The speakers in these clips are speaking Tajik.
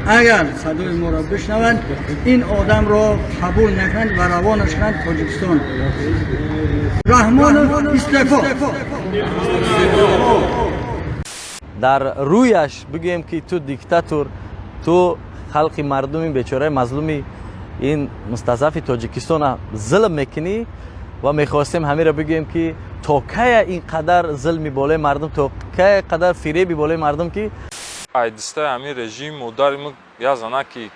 Агар садои моро бишнаванд, ин одамро қабул накунанд ва равонаш кунанд Тоҷикистон. Раҳмонов истеъфо. Дар рӯяш бигӯем, ки ту диктатор, ту халқи мардуми бечораи мазлуми ин мустазафи Тоҷикистона зулм мекунӣ. Ва мехостем ҳамеро бигӯем, ки то кая ин қадар зулми болои мардум, то кая қадар фиреби болои мардум, ки Айдистаи ҳамин режим модари мо, як занаки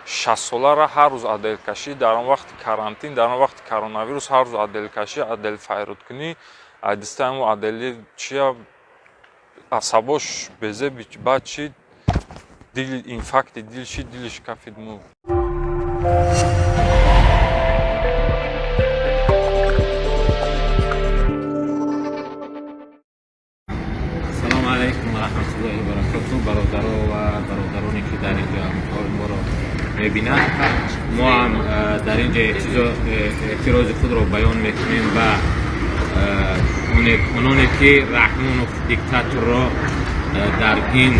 60-солара ҳар рӯз отделкашӣ, дар он вақти карантин, дар он вақти коронавирус ҳар рӯз отделкашӣ, отдел файрудкунӣ. Айдистаи ҳамун отдели чия асабош безе баъд чи дил, инфаркти дил шид, дилиш кафид, мурд. Ассалому алайкум ва раҳматуллоҳи ва баракоту. Бародаро ва бародароне, ки дар инҷо ҳамкори моро мебинанд, мо ҳам дар инҷо эътирози худро баён мекунем ба ононе, ки Раҳмонов диктаторро дар ин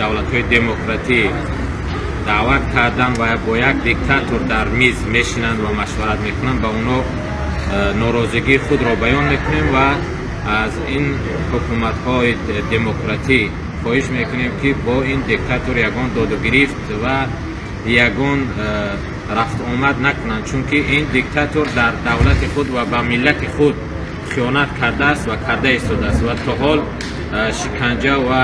давлатҳои демократӣ даъват карданд ва бо як диктатор дар миз мешинанд ва машварат мекунанд. Ба онҳо норозигии худро баён мекунем ва аз ин ҳукуматҳои демократӣ хоҳиш мекунем, ки бо ин диктатор ягон додугирифт ва ягон рафтуомад накунанд, чунки ин диктатор дар давлати худ ва ба миллати худ хиёнат кардааст ва карда истодааст ва то ҳол шиканҷа ва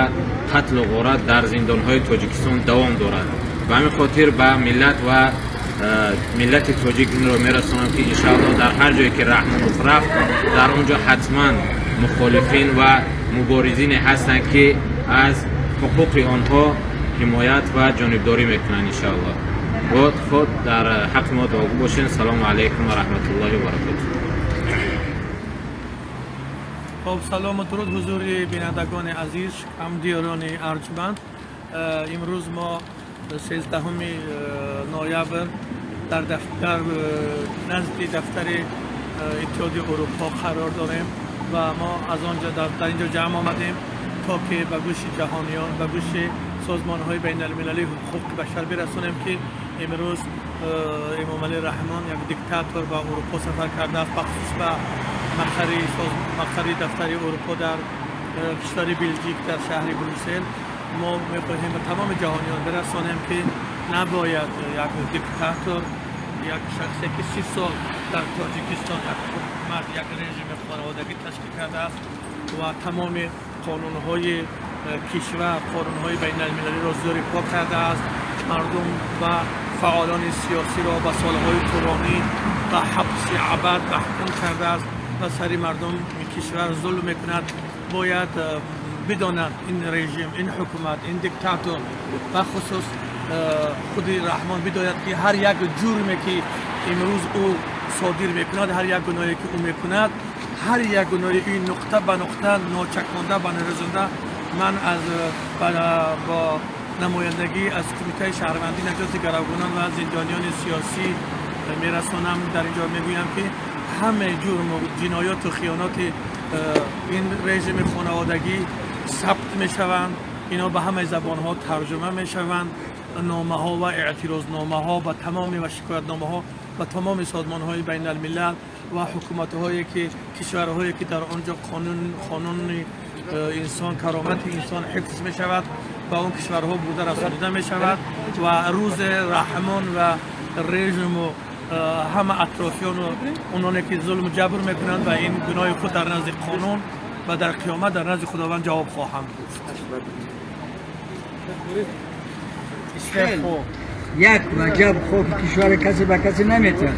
қатлу ғорат дар зиндонҳои Тоҷикистон давом дорад. Ба ҳамин хотир ба миллат ва миллати тоҷик инро мерасонам, ки иншааллоҳ дар ҳар ҷое ки Раҳмонов рафт, дар он ҷо ҳатман мухолифин ва муборизине ҳастанд, ки аз ҳуқуқи онҳо ҳимоят ва ҷонибдорӣ мекунанд, иншааллоҳ. Бод худ дар ҳаққи мо дуогӯ бошед. Салому алайкум ва раҳматуллоҳи ва баракотуҳ. Хоб, салому дуруд ҳузури бинандагони азиз, ҳамдиёрони арҷманд. Имрӯз мо 13 ноябр дар дафтар, назди дафтари Иттиҳоди Урупо қарор дорем ва мо аз он ҷо дар инҷо ҷамъ омадем, то ки ба гӯши ҷаҳониён, ба гӯши созмонҳои байналмилалии ҳуқуқи башар бирасонем, ки имрӯз Эмомалӣ Раҳмон, як диктатор, ба Урупо сафар кардааст, бахусус ба мақари дафтари Урупо дар кишвари Белжик, дар шаҳри Брюссел. Мо мехоҳем ба тамоми ҷаҳониён бирасонем, ки набояд як диктатор, як шахсе, ки 30 сол дар Тоҷикистон як ҳукумат, як режими хонаводагӣ ташкил кардааст ва тамоми қонунҳои кишвар, қонунҳои байналмилалиро зери по кардааст, мардум ва фаъолони сиёсиро ба солҳои тӯлонӣ ба ҳабси абад маҳкум кардааст ва сари мардуми кишвар зулм мекунад, бояд бидонанд ин режим, ин ҳукумат, ин диктатор, бахусус худи Раҳмон бидонад, ки ҳар як ҷурме, ки имрӯз ӯ содир мекунад, ҳар як гуноҳе, ки ӯ мекунад, ҳар як гуноҳи ин нуқта ба нуқта ночаконда ба нарезонда ман аз бо намояндагӣ аз Кумитаи шаҳрвандӣ наҷоти гаравгунон ва зиндониёни сиёсӣ мерасонам. Дар инҷо мегӯям, ки ҳамаи ҷурму ҷинояту хиёноти ин режими хонаводагӣ сабт мешаванд, ино ба ҳамаи забонҳо тарҷума мешаванд. Номаҳо ва эътирозномаҳо ба тамоми ва шикоятномаҳо ба тамоми созмонҳои байналмилал ва ҳукуматҳое, ки кишварҳое, ки дар он ҷо қонуни инсон, каромати инсон ҳифз мешавад, ба он кишварҳо бурда расонида мешавад. Ва рӯзе Раҳмон ва режиму ҳама атрофиёну ононе, ки зулму ҷабр мекунанд, ва ин гуноҳи худ дар назди қонун ва дар қиёмат дар назди Худованд ҷавоб хоҳанд гуфт. Як ваҷаб хоки кишвари касе ба касе наметиҳад.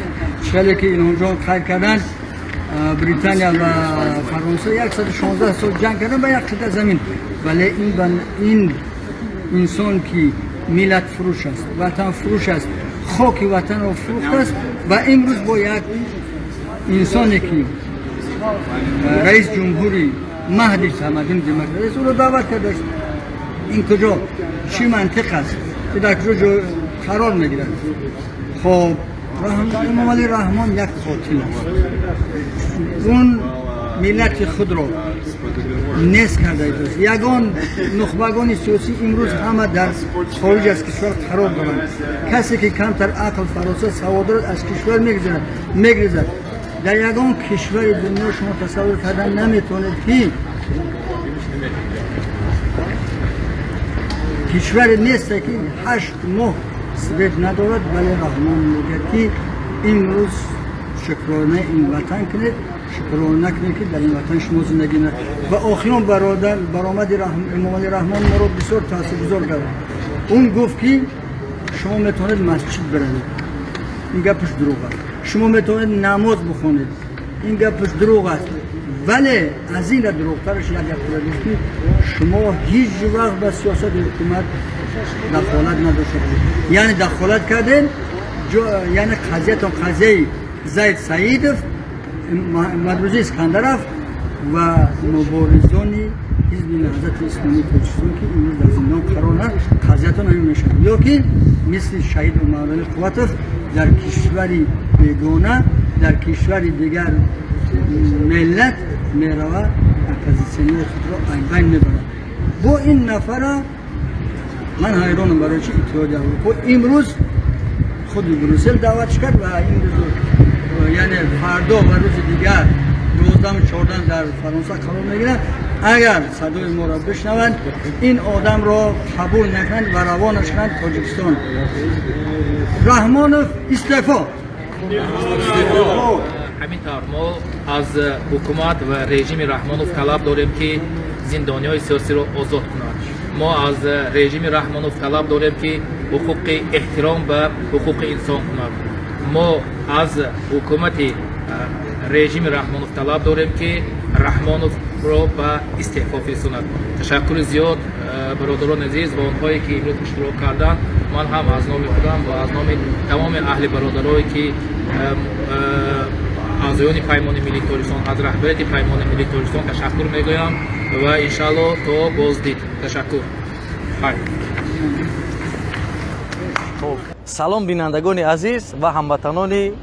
Хеле ки Илҳомҷон қайд карданд, Британия ва Фаронса 116 сол ҷанг кардан ба як қитъа замин. Вале ин инсон, ки миллат фурӯш аст, ватан фурӯш аст, хоки ватанро фурӯхтааст ва имрӯз бо як инсоне, ки раис ҷумҳури маҳди тамаддуни демократия аст, ӯро даъват кардааст. Ин куҷо чӣ мантиқ аст, ки дар куҷо ҷо қарор мегирад? Хоб, Эмомалӣ Раҳмон як қотил аст. Он Миллати худро нест карда идост. Ягон нухбагони сиёсӣ имрӯз ҳама дар хориҷ аз кишвар қарор доранд. Касе ки камтар ақл, фаросат, савод дорад, аз кишвар мегузарад, мегрезад. Дар ягон кишвари дунё шумо тасаввур кардан наметавонед, ки кишваре несте, ки 8 моҳ свет надорад. Вале Раҳмон мегӯяд, ки имрӯз шукрона ин ватан кунед, шукрона кунед, ки дар ин ватан шумо зиндагӣ на. Ва охирон баромади Эмомалӣ Раҳмон моро бисёр таъсиргузор кард. Он гуфт, ки шумо метавонед масҷид биравед, ин гапаш дурӯғ аст. Шумо метавонед намоз бихонед, ин гапаш дурӯғ аст. Вале аз ин дурӯғтараш як гапро гуфт, ки шумо ҳеҷ вақт ба сиёсати ҳукумат дахолат надошта бошед. Яъне дахолат кардем, яъне қазиятон қазияи Зайд Саидов, Мадрӯзи Искандаров ва муборизони Ҳизби Наҳзати Исломии Тоҷикистон, ки имрӯз дар зиндон қарор доранд, қазиятон ҳамин мешавад. Ё ки мисли шаҳид Умарали Қувватов дар кишвари бегона, дар кишвари дигар миллат мерава, оппозитсионери худро айбайн мебарад. Бо ин нафара ман ҳайронам, барои чи Иттиҳоди Аврупо имрӯз худи Брюссел даъватш кард ва имрӯз, яъне фардо ва рӯзи дигар, 12-у 14, дар Фаронса қарор мегирад. Агар садои моро бишнаванд, ин одамро қабул накунанд ва равонаш кунанд Тоҷикистон. Раҳмонов, истеъфо! Ҳамин тавр, мо аз ҳукумат ва режими Раҳмонов талаб дорем, ки зиндониҳои сиёсиро озод кунад. Мо аз режими Раҳмонов талаб дорем, ки ҳуқуқи эҳтиром ба ҳуқуқи инсон кунад. Мо аз ҳукумати режими Раҳмонов талаб дорем, ки Раҳмоновро ба истеъфо фирсонад. Ташаккури зиёд, бародарони азиз ва онҳое ки имрӯз иштирок карданд. Ман ҳам аз номи худам ва аз номи тамоми аҳли бародарое ки аъзоёни Паймони Миллии Тоҷикистон, аз раҳбарияти Паймони Миллии Тоҷикистон ташаккур мегӯям ва иншаалло то боздид. Ташаккур, хайр. Салом, бинандагони азиз ва ҳамватанони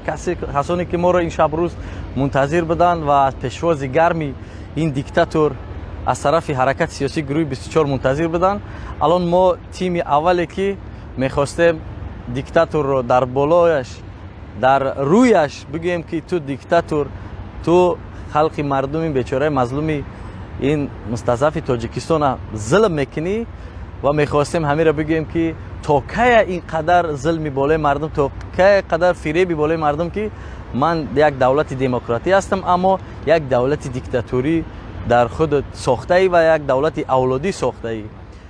касоне, ки моро ин шабрӯз мунтазир буданд ва аз пешвози гарми ин диктатор аз тарафи ҳаракати сиёсии гурӯҳи 24 мунтазир буданд. Алон мо тими аввале, ки мехостем диктаторро дар болояш, дар рӯяш бигӯем, ки ту диктатор, ту халқи мардуми бечораи мазлуми ин мустазафи Тоҷикистона зулм мекунӣ ва мехостем ҳамеро бигӯем, ки то кая ин қадар зулми болои мардум, то кая қадар фиреби болои мардум, ки ман як давлати демократӣ ҳастам, аммо як давлати диктаторӣ дар худ сохтаӣ ва як давлати авлодӣ сохтаӣ.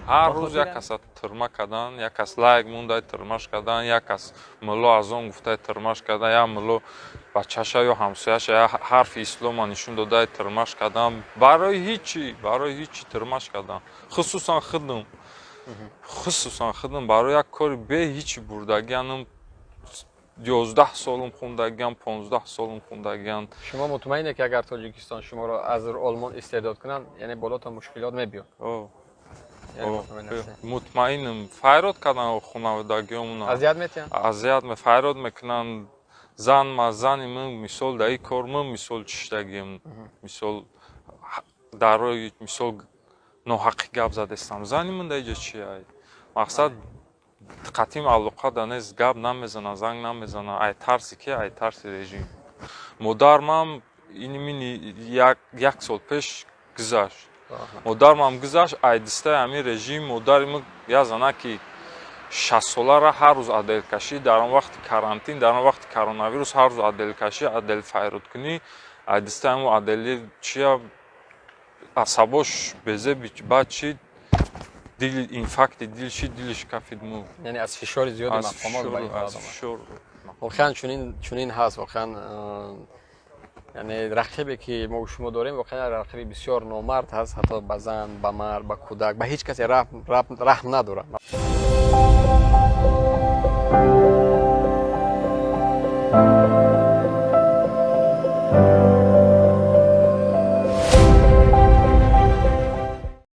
Ҳар рӯз як каса тирма кардан, як кас лайк мондай тирмаш кардан, як кас мулло азон гуфтай тирмаш кардан, як мулло бачаша ё ҳамсояша як ҳарфи ислома нишон додай тирмаш кардан. Барои ҳичи, барои ҳичи тирмаш кардан. Хусусан худам, хусусан худам барои як кори бе ҳичи бурдагианам, 11 солум хундагиам, 15 солум хундагиам. Шумо мутмаине, ки агар Тоҷикистон шуморо аз Олмон истирдод кунанд, яъне болотон мушкилот мебиёд? Мутмаинам. Файрод кардан хонаводагиомона. Азият метиҳанд? Азият файрод мекунанд. Зан ма, зани ман, мисол, дар ин кор ман, мисол, чиштагиам, мисол, дар роҳи, мисол, ноҳаққӣ гап задестам. Зани ман дар иҷо чи ай мақсад қатъим алоқа да нест, гап намезана, занг намезана. Ай тарси ки, ай тарси режим. Модармам инимини як сол пеш гузашт. Модармам гузашт ай дистаи ҳамин режим. Модари ман, як занаки 60-солара ҳар рӯз отделкашӣ, дар он вақти карантин, дар он вақти коронавирус ҳар рӯз отделкашӣ, отдел файродкунӣ, ай дистаи ҳамун отдели чия асабош безеби, баъд чи дил, инфаркти дил шид, дилиш кафид му. Яъне аз фишори зиёди мақомот ба ин аз фишор. Воқеан чунин ҳаст. Воқеан, яъне рақибе ки мо шумо дорем, воқеан рақиби бисёр номард ҳаст. Ҳатто ба зан, ба мард, ба кӯдак, ба ҳеҷ касе раҳм надорад.